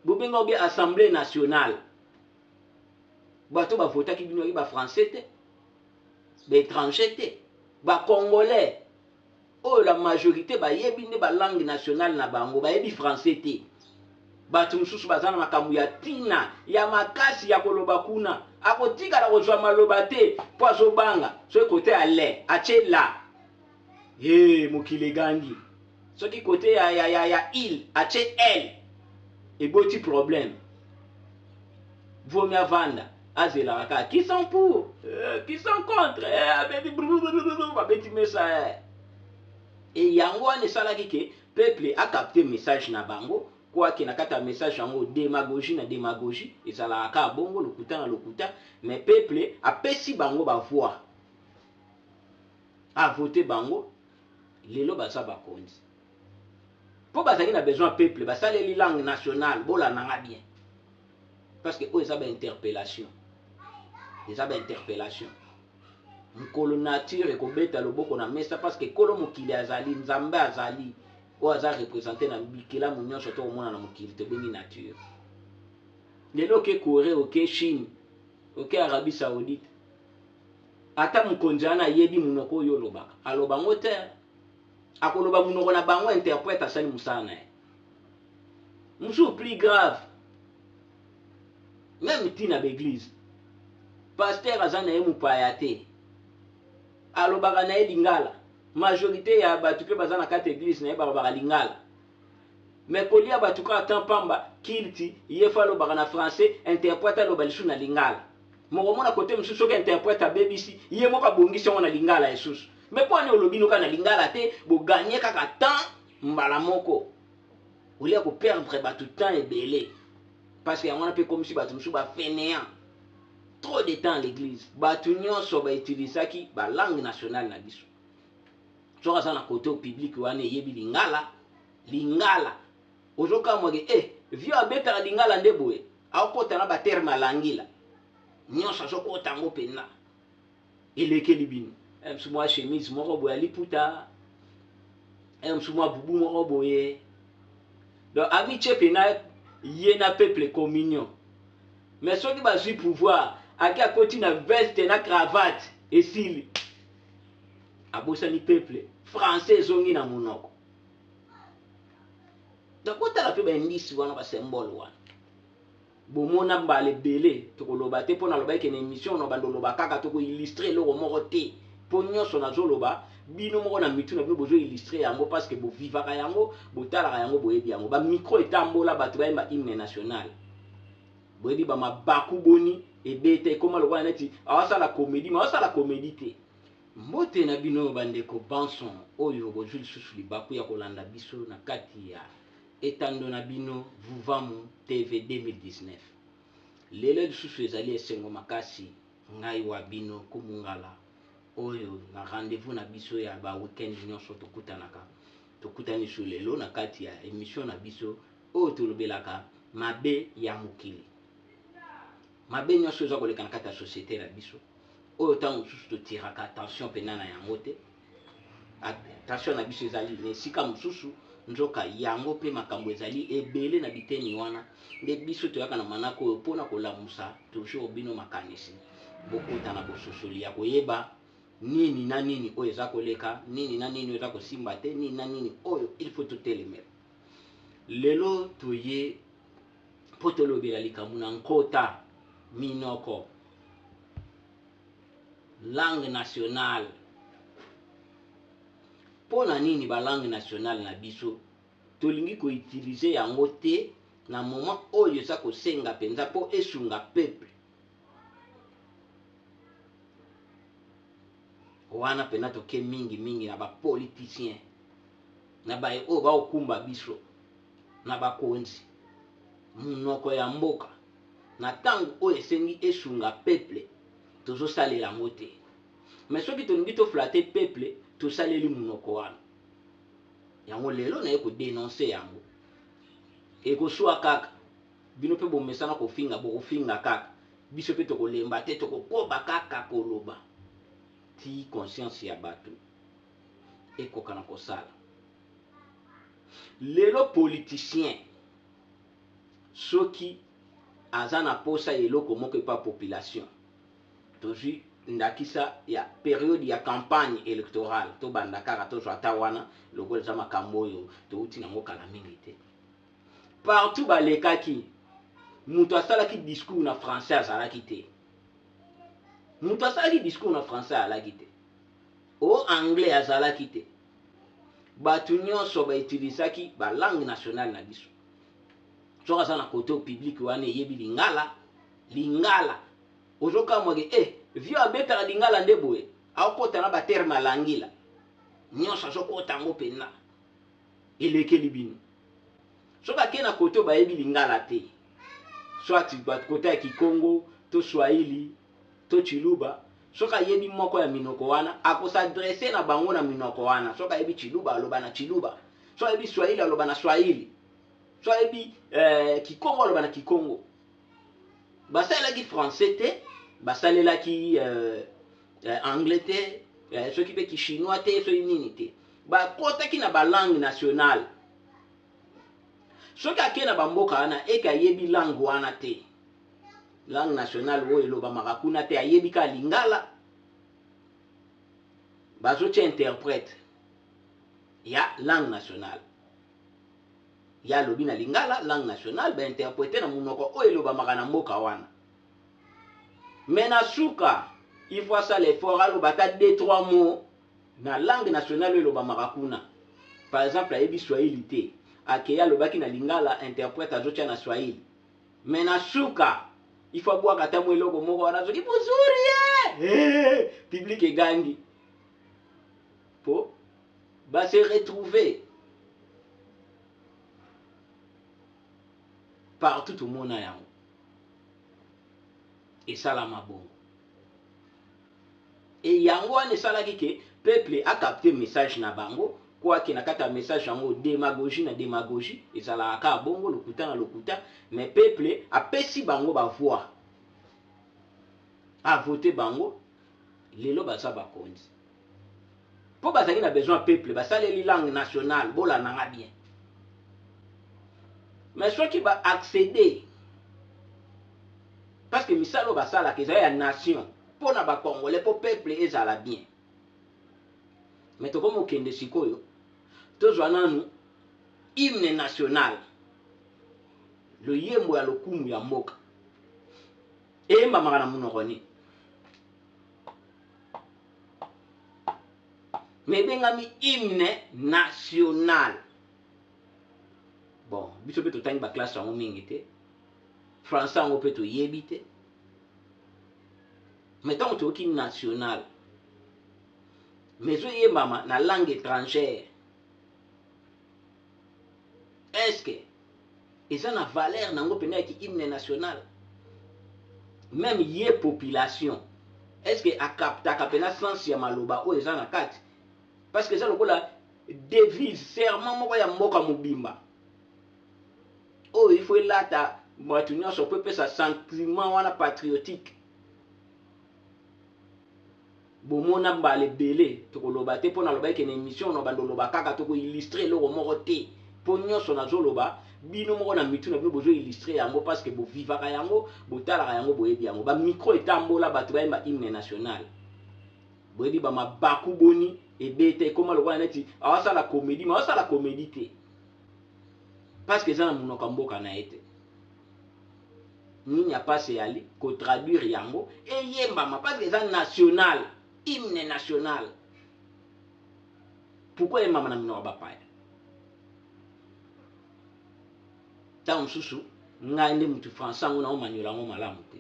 Bobenga obi Assemblée nationale. Bato bavotaki bino yaki ba français te, ba étranger te, ba congolais oyo la majorité bayebi nde ba langue nationale na bango, bayebi français te. Bato mosusu baza na makambo ya ntina ya makasi ya koloba kuna, akotikala kozwa maloba te mpo azobanga soki kote ya le atie la he mokili egangi, soki kote ya il atie l eboti problème. Vomi avanda azelaka kaka qui sont pour qui sont contre, abeti babeti mesa. E yango wana esalaki ke peuple acapte message na bango, kwake na kati ya message yango démagogie na démagogie ezalaka kaka bongo, lokuta na lokuta, mais peuple apesi bango bavoix, avote bango. Lelo baza bakonzi mpo bazalaki na besoin peuple basaleli langue nationale. Bolandanga bien, parce que oyo eza bainterpellation, eza bainterpellation. Mokolo nature ekobeta loboko na mesa, parce que kolo mokili azali Nzambe, azali oyo aza représente na bikelamu nyonso to komona na mokili tobengi nature. Lelo oke Corée, oke Chine, oke Arabie Saoudite, ata mokonzi wana ayebi monoko oyo olobaka, aloba ngo te, akoloba monoko na bango, interprète asali mosala na ye. Mosusu plus grave, même ntina baeglise, pasteur aza na ye mopaya te, alobaka na ye lingala, majorité ya bato mpe baza na kati église na ye balobaka lingala, mais kolia bato kaka temps pamba kilti ye fa alobaka na français, interprète aloba lisusu na lingala. Mokomona kote mosusu soki interprète abebisi, ye moko abongisi yango na lingala lisusu. Mais mpo ani olobi noka na lingala te, boganye kaka temps mbala moko, olia koperdre bato temps ebele, parce que yango wana mpe ekomisi bato mosusu bafainéant, trop de temps à l'église. Bato nyonso bautilisaki balangue nationale na biso. Soki aza na kote public wana eyebi lingala, lingala ozokamwake vieux abetaka lingala nde boye, aokota na baterme alangila nyonso, azokota yango mpenza elekeli bino. Mosu mwa chemise moko boye aliputa, mosu mwa bubu moko boye, donc amitié mpena ye na peuple, communion. Mais soki bazwi pouvoir, ake akoti na veste na cravate, esili, abosani peuple, français ezongi na monoko. Donc botala mpe baindisi wana, basymbole wana bomona mbala ebele. Tokoloba te mpo naloba eke na émission na bando oloba kaka, tokoillustre eloko moko te, mpo nyonso nazoloba bino moko na mitu na bino bozoillustre yango, parce que bovivaka yango, botalaka yango, boyebi yango. Bamicro etambola, bato bayemba hymne national, boyebi bamabaku boni ebeta, ekóma lokola neti awasala comédie, ma awasala comédie te. Mbote na bino bandeko banson oyo bozwi lisusu libaku ya kolanda biso na kati ya etando na bino Vuvamu TV 2019. Lelo lisusu ezali esengo makasi, ngai wa bino Kumungala oyo na rendez-vous na biso ya ba weekend nyonso tokutanaka. Tokutani lisusu lelo na kati ya émission na biso oyo tolobelaka mabe ya mokili, mabe nyonso eza koleka na kati ya société na biso, oyo ntango mosusu totiraka attention mpena na yango te. Attention na biso ezali na esika mosusu, nzoka yango mpe makambo ezali ebele na biteni wana. Nde biso toyaka na manako oyo mpona kolamusa toujours bino makanisi, bokota na bososoli ya koyeba nini na nini oyo eza koleka, nini na nini oyo eza kosimba te, nini na nini oyo il faut totelemela. Lelo toye mpo tolobela likambo na nkota minoko, langue nationale. Mpo na nini balangue nationale na biso tolingi koutilize yango te na moment oyo eza kosenga mpenza mpo esunga peuple wana? Mpenza toke mingi mingi na bapoliticien, na baye oyo baokumba biso na bakonzi. Monoko ya mboka na ntango oyo esengi esunga peuple, tozosalela yango te. Mais soki tolingi toflatter peuple, tosaleli monoko wana yango. Lelo naye kodénoncer yango, ekoswa kaka bino mpe bomesana kofinga, bokofinga kaka biso mpe tokolemba te, tokokoba kaka koloba ti conscience ya bato ekoka na kosala. Lelo politicien, Soki aza na posa ya eloko moko epa population, tozwi ndakisa ya periode ya campagne electorale, tobanda kaka tozwa ata wana lokola eza makambo oyo towuti nango kala mingi te. Partout balekaki, moto asalaki discours na français azalaki te. Moto asalaki discours na français azalaki te. O anglais azalaki te. Bato nyonso ba utilisaki ba langue nationale na biso. Soki aza na kote oyo public wana eyebi lingala, lingala. Ozokamwa ke eh vieux abetaka lingala nde boye, akota na ba terme ya langila. Nyonso azokota yango mpenza. Elekeli bino. Soki ake na kote oyo bayebi lingala te, soit kote ya kikongo to swahili to tshiluba, soki ayebi moko ya minoko wana, ako s'adresser na bango na minoko wana. Soki ayebi tshiluba, aloba na tshiluba. Soki ayebi swahili, aloba na swahili. Soki ayebi eh, kikongo, aloba na kikongo. Basalelaki français te, basalelaki eh, eh, anglais te, eh, soki pe kichinois te, soki nini te. Bakotaki na ba langue nationale. Soki ake na ba mboka wana, eke ayebi langue wana te. Langue nationale oyo elobamaka kuna te, ayebi kaka lingala. Bazotia interprète ya langue nationale. Ye alobi na lingala, langue nationale, ba interprète na monoko oyo elobamaka na mboka wana. Mais na suka, il faut asala effort, aloba ata deux trois mots na langue nationale oyo elobamaka kuna. Par exemple, ayebi Swahili te, akeyi alobaki na lingala, interprète azotia na Swahili. Mais na suka, il faut abwaka ata mwa eloko moko wana, soki muzuri ye! Hey! Public egangi. Po ba se retrouver. Partout tomona yango. Esalama bongo. Et yango wana esalaki ke peuple a capter message na bango, quoique na kati ya message yango demagogie na demagogie ezalaka kaka bongo, lokuta na lokuta, mais peuple apesi bango ba voix, a voter bango, lelo baza bakonzi. Po bazalaki na besoin ya peuple, basaleli langue nationale, bolanda nga bien. Mais soki ba acceder, parce que misala oyo basalaka ezali ya nation, mpo na ba congolais, mpo peuple ezala bien. Mais tokomi kokende sikoyo, tozwa nanu hymne national, loyembo ya lokumu ya mboka, eyembamaka na monoko nini? Mais ebengami hymne national. Bon, biso mpe totangi ba classe yango mingi te, français yango mpe toyebi te, mais ntango toyoki national, mais ezoyembama na langue étrangère, est-ce que eza na valeur nango mpenza ya ki hymne national? Même ye population, est-ce que akaptaka mpenza sens ya maloba oyo eza na kati? Parce que eza lokola devise, serment moko ya mboka mobimba oyo il faut elata bato nyonso po epesa sentiment wana patriotique. Bomona mbala ebele tokoloba te, mpo nalobaki ke na émission na bando loba kaka toko illustrer eloko moko te, mpo nyonso nazoloba bino moko na mitu na bino bozo illustrer yango, parce que bovivaka yango, botalaka yango, boyebi yango. Ba micro etambola, bato bayemba hymne national, boyebi ba mabaku boni ebeta, ekoma lokola neti awasala comédie, mais awasala comédie te, parce que eza na monoko ya mboka na ye te. Nini ya pasi eyali ko traduire yango eyembama, parce que eza national, hymne national. Pourquoi eyembama na minoko ya bapaya? Ntango mosusu ngai nde mutu français yango naomanyola yango malamu te.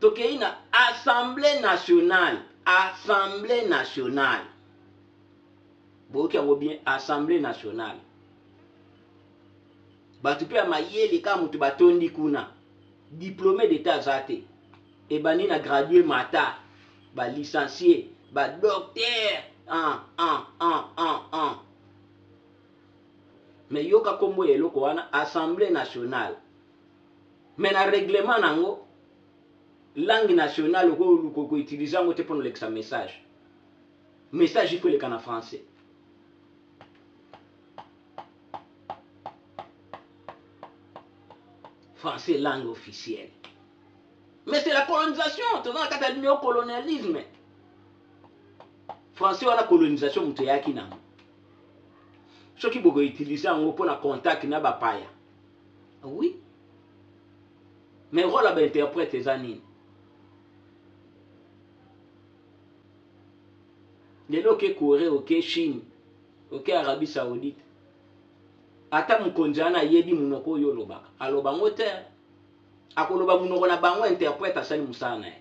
Tokei na Assemblée nationale, Assemblée nationale, boyoki yango bien, Assemblée nationale. Bato mpe ya mayele kaka moto batondi kuna, diplôme d'etat aza te, ebandi na gradue mata, ba licencie, ba docteur, an, an, an, an, an. Mais yoka kombo ya eloko wana, Assemblée nationale. Mais na règlement nango, langue nationale okoki ko utiliser yango te mpo na olekisa message. Message il faut eleka na français. Français langue officielle. Mais c'est la colonisation, toza na kati ya néocolonialisme. Français wana colonisation moto eyaki nango. Soki bokoutilize yango mpo na contact na bapaya. Oui. Mais rôle ya bainterprète eza nini? Lelo oke Corée, oke Chine, oke Arabie Saoudite. Ata mokonzi wana ayebi monoko oyo olobaka, aloba yango te. Akoloba monoko na bango, interprète asali mosala na ye.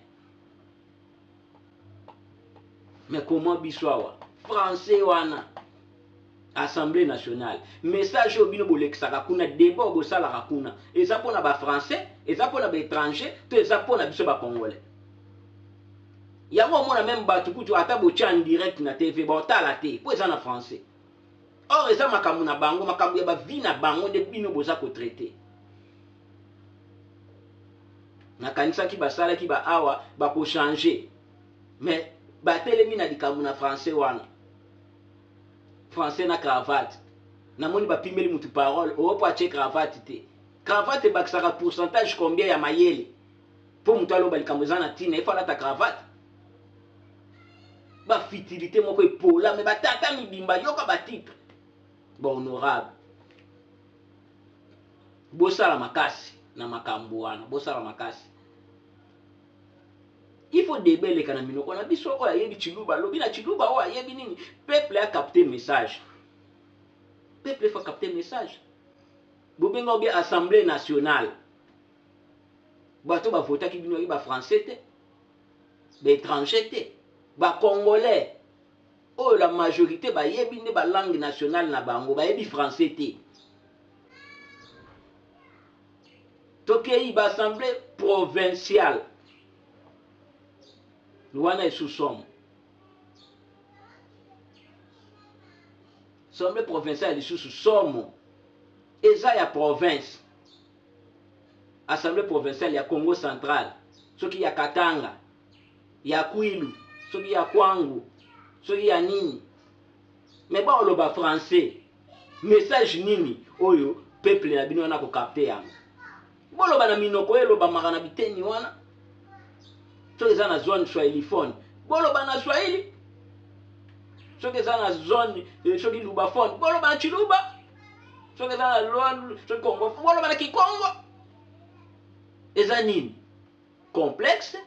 Mais comment biso awa français wana Assemblée nationale message oyo bino bolekisaka kuna débat oyo bosalaka kuna eza mpona ba français, eza mpona ba étranger to eza mpona biso ba congolais? Yango omona même bato kutu ata botia en direct na TV baotala te mpo eza na français. Or eza makambo na bango, makambo ya bavie na bango nde bino boza kotraite. Nakanisaki basalaki ba awa bakochange, mais batelemi na likambo na français wana, français na cravate. Namoni bapimeli mutu parole oyo mpo atie cravate te. Cravate ebakisaka pourcentage combien ya mayele? Mpo moto aloba likambo eza na ntina, efo alata cravate. Bafutilité moko epola, me batata mibimba, yoka batitre bahonorable. Bosala makasi na makambo wana, bosala makasi. Il faut débat eleka na minoko na biso. Oyo ayebi Tshiluba alobi na Tshiluba, oyo ayebi nini, peuple acapte message. Peuple faut capter message. Bobenga obi Assemblée nationale, bato bavotaki bino yaki bafrançais te, baétranger te, bacongolais oyo la majorité bayebi nde balangue nationale na bango, bayebi français te. Tokei baassemblée provinciale wana esu somo. Assemblée provinciale lisusu somo, eza ya province. Assemblée provinciale ya Congo central, soki ya Katanga, ya Kwilu, soki ya Kwangu, soki ya nini, mais baoloba français. Message nini oyo peuple na bino wana kokapte yango? Boloba na minoko oyo elobamaka na biteni wana. Soki eza na zone swahiliphone, boloba na swahili. Soki eza na zone soki lubaphone, boloba na Tshiluba. Soki eza na loi soki Congo, boloba na Kikongo. Eza nini? Complexe,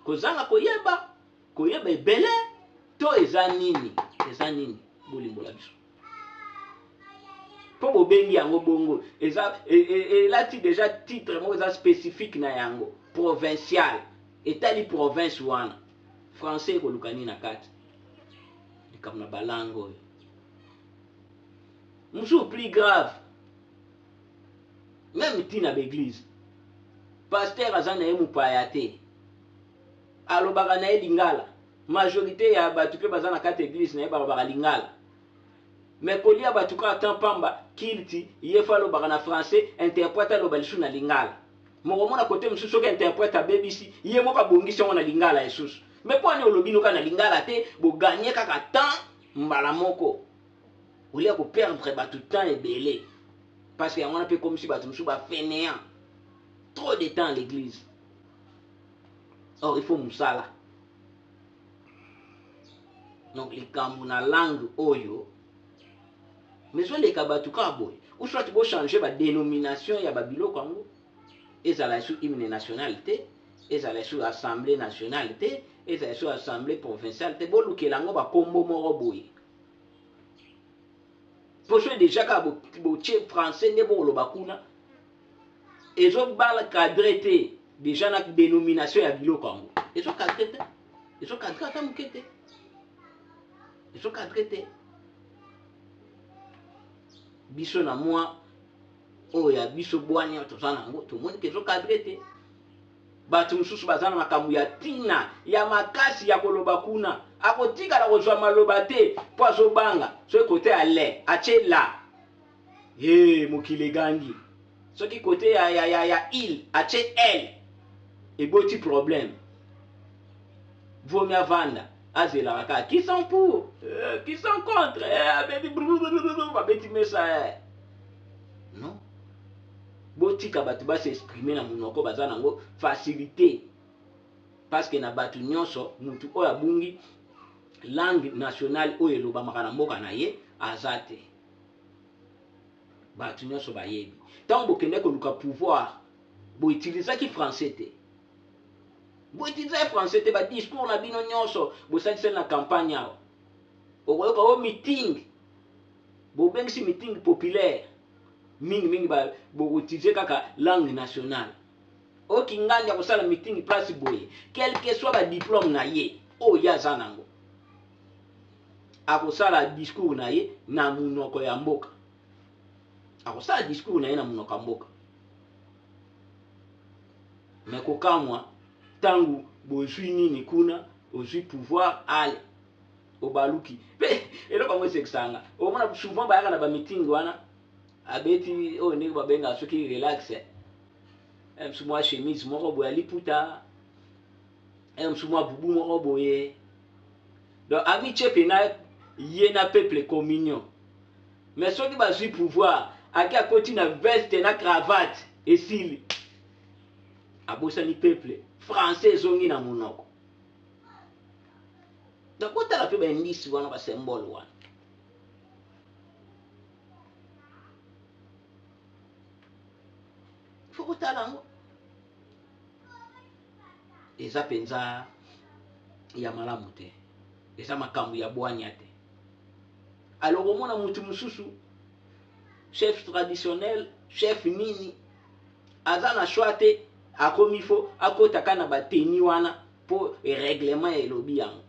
kozanga koyeba, koyeba ebele, to eza nini? Eza nini? Bolimbola biso mpo bobengi yango bongo. Eza elati déjà titre moko eza spécifique na yango, provincial, etali province wana. Français ekoluka nini na kati? Likambo na balangue oyo mosusu plus grave, même ntina baeglise, pasteur aza na ye mopaya te, alobaka na ye lingala. Majorité ya bato mpe baza na kati église na ye balobaka lingala, mais kolia bato kaka temps pamba kilti ye fo alobaka na français, interprète aloba lisusu na lingala. Mokomona kote mosusu soki interprète abebisi, ye moko abongisi yango na lingala lisusu. Mais mpo ani olobi noka na lingala te? Boganye kaka temps mbala moko, olia koperdre bato temps ebele, parce que yango wana mpe ekomisi bato mosusu bafainéant, trop de temps à l'église. Or il faut mosala. Donc likambo na langue oyo mais ezoleka bato kaka boye, ou soit bochange badénomination ya babiloko yango, ezala esu hymne national te, ezala esu assemblée nationale te, ezala esu assemblée provinciale te. Bolukela yango bakombo moko boye, po so déjà kaka botie français nde bokoloba kuna, ezobala cadre te. Déjà na dénomination ya biloko yango ezocadre te, ezocadre ata moke te, ezocadre te. Biso na mwa oyo ya biso bwania toza nango, tomoni ke ezocadre te. Bato mosusu baza na makambo ya ntina ya makasi ya koloba kuna, akotikala kozwa maloba te mpo azobanga soki kote ya le atie la ye mokili egangi, soki kote ya il atie l, eboti problème. Vomi avanda, azelaka kaka qui sont pour, qui sont contre, abebi babeti mesa. Non. Botika bato ba s'exprimer na monoko baza nango facilité, parce que na bato nyonso mutu oyo abungi langue nationale oyo elobamaka na mboka na ye aza te. Bato nyonso bayebi ntango bokende koluka pouvoir, boutilisaki français te, boutilisaki français te. Badiscours na bino nyonso bosaliseli na campagne awa, okoyoka o meeting, bobengisi meeting populaire, mingimingi boutilize kaka langue nationale. Oki ngandi akosala meeting place boye, quel que soit badiplôme na ye oyo ye aza nango, akosala discours na ye na monoko ya mboka, akosala discours na ye na monoko ya mboka. Me kokamwa, ntango bozwi nini kuna, ozwi pouvoir, ale obaluki. Mpe eloko yango esekisanga, omona souvent bayaka na bameeting wana, abeti oyo ndenge babengaka soki relax, mosu mwa chemise moko boye, aliputa, mosu mwa bubu moko boye. Donc amitie mpena ye na peuple communion. Mais soki bazwi pouvoir, ake akoti na veste na cravate, esili, abosani peuple, français ezongi na monoko. Donc botala mpe baindice wana, basymbole wana. Faut kotala yango, eza mpenza ya malamu te, eza makambo ya bwanya te. Alors omona mutu mosusu, chef traditionnel, chef nini, aza na choix te, akomi fo akotaka na batenue wana mpo règlement elobi yango.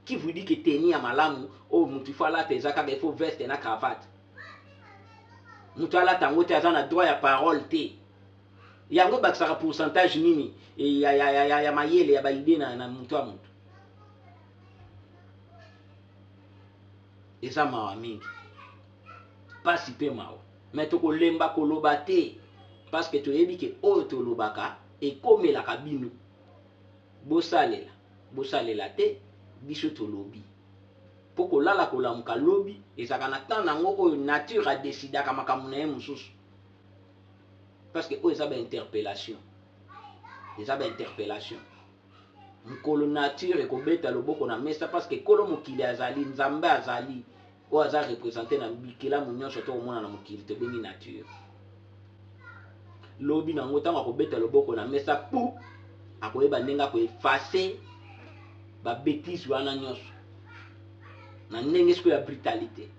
Qui vous dit que tenue ya malamu oyo mutu fo alata eza kaka ifo veste na cravate? Mutu alata yango te aza na droit ya parole te? Yango ebakisaka pourcentage nini ya mayele ya baidées na mutu ya mutu? Eza mawa mingi, pasi mpe mawa. Me tokolemba koloba te, parce que toyebi ke oyo tolobaka ekomelaka bino. Bosalela, bosalela te, biso tolobi mpo kolala kolamuka lobi ezalaka na temps nango oyo nature adesidaka makambo na ye mosusu, parce que oyo eza bainterpellation, eza bainterpellation. Mokolo nature ekobeta loboko na mesa, parce que kolo mokili azali Nzambe, azali oyo aza représente na bikelamu nyonso to komona na mokili tobengi nature. Lobi nango, ntango akobeta loboko na mesa pu, akoyeba ndenge akoeffacer babêtises wana nyonso na ndenge sikoyo ya brutalité.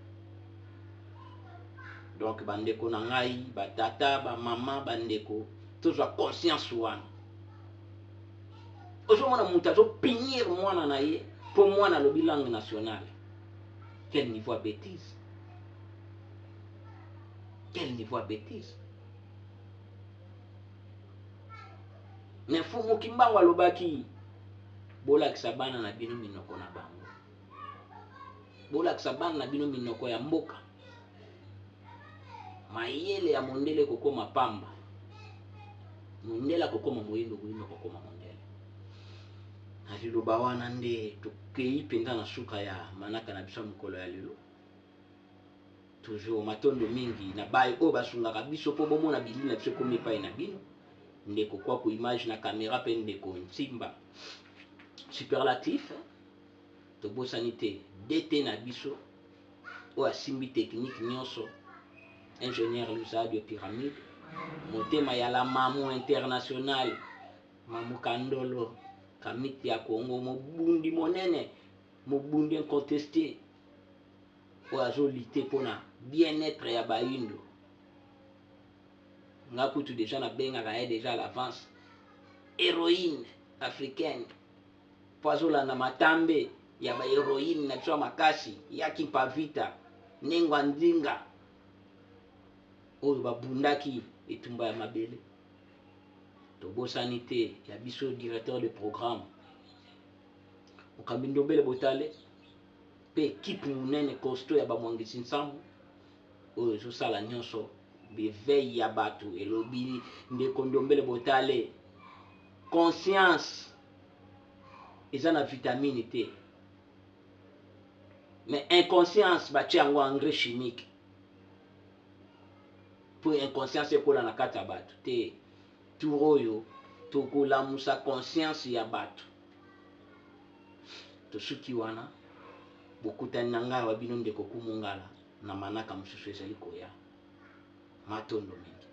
Donc bandeko na ngai, batata, bamama, bandeko, tozwa conscience wana. Ozomona moto azopunir mwana na ye mpo mwana alobi langue nationale. Quel niveau ya bêtise, quel niveau ya bêtise! Mais Fumu Kimbangu alobaki: bolakisa bana na bino minoko na bango, bolakisa bana na bino minoko ya mboka. Mayele ya mondele ekokóma pamba, mondele akokóma moyindo, moyindo akokóma mondele. Na liloba wana nde tokei mpenza na suka ya manaka na biso ya mokolo ya lelo. Toujours matondo mingi na baye oyo basungaka biso mpo bomona bilili na biso ekomi epai na bino: ndeko Kwaku image na caméra, mpe ndeko Ntimba superlatif. Tobosani te DT na biso oyo asimbi technique nyonso, ingénieur Lusadio Pyramide, motema ya la mamu international, Mamu Kandolo Kamiti ya Congo, mobundi monene, mobundi incontesté oyo azolutter mpona bien-être ya bayindo. Nga kutu déjà nabengaka ye déjà à l'avance héroïne africaine, mpo azolanda matambe ya bahéroïne na biso ya makasi ya Kimpavita, Nengwa Ndinga, oyo babundaki etumba ya mabele. Tobosani te ya biso directeur de programme, Mokambi Ndombele Botale, mpe équipe monene costaud ya bamwangisi nsambo oyo ezosala nyonso beveille ya bato. Elobi ndeko Ndombele Botale: conscience eza na vitamine te, mais inconscience batie yango engrais chimique. mpo inconscience ekola na kati ya bato te. Tour oyo tokolamusa conscience ya bato. Tosuki wana, bokutani na ngai wa bino ndeko Kumungala na manaka mosusu ezali koya. Matondo mingi.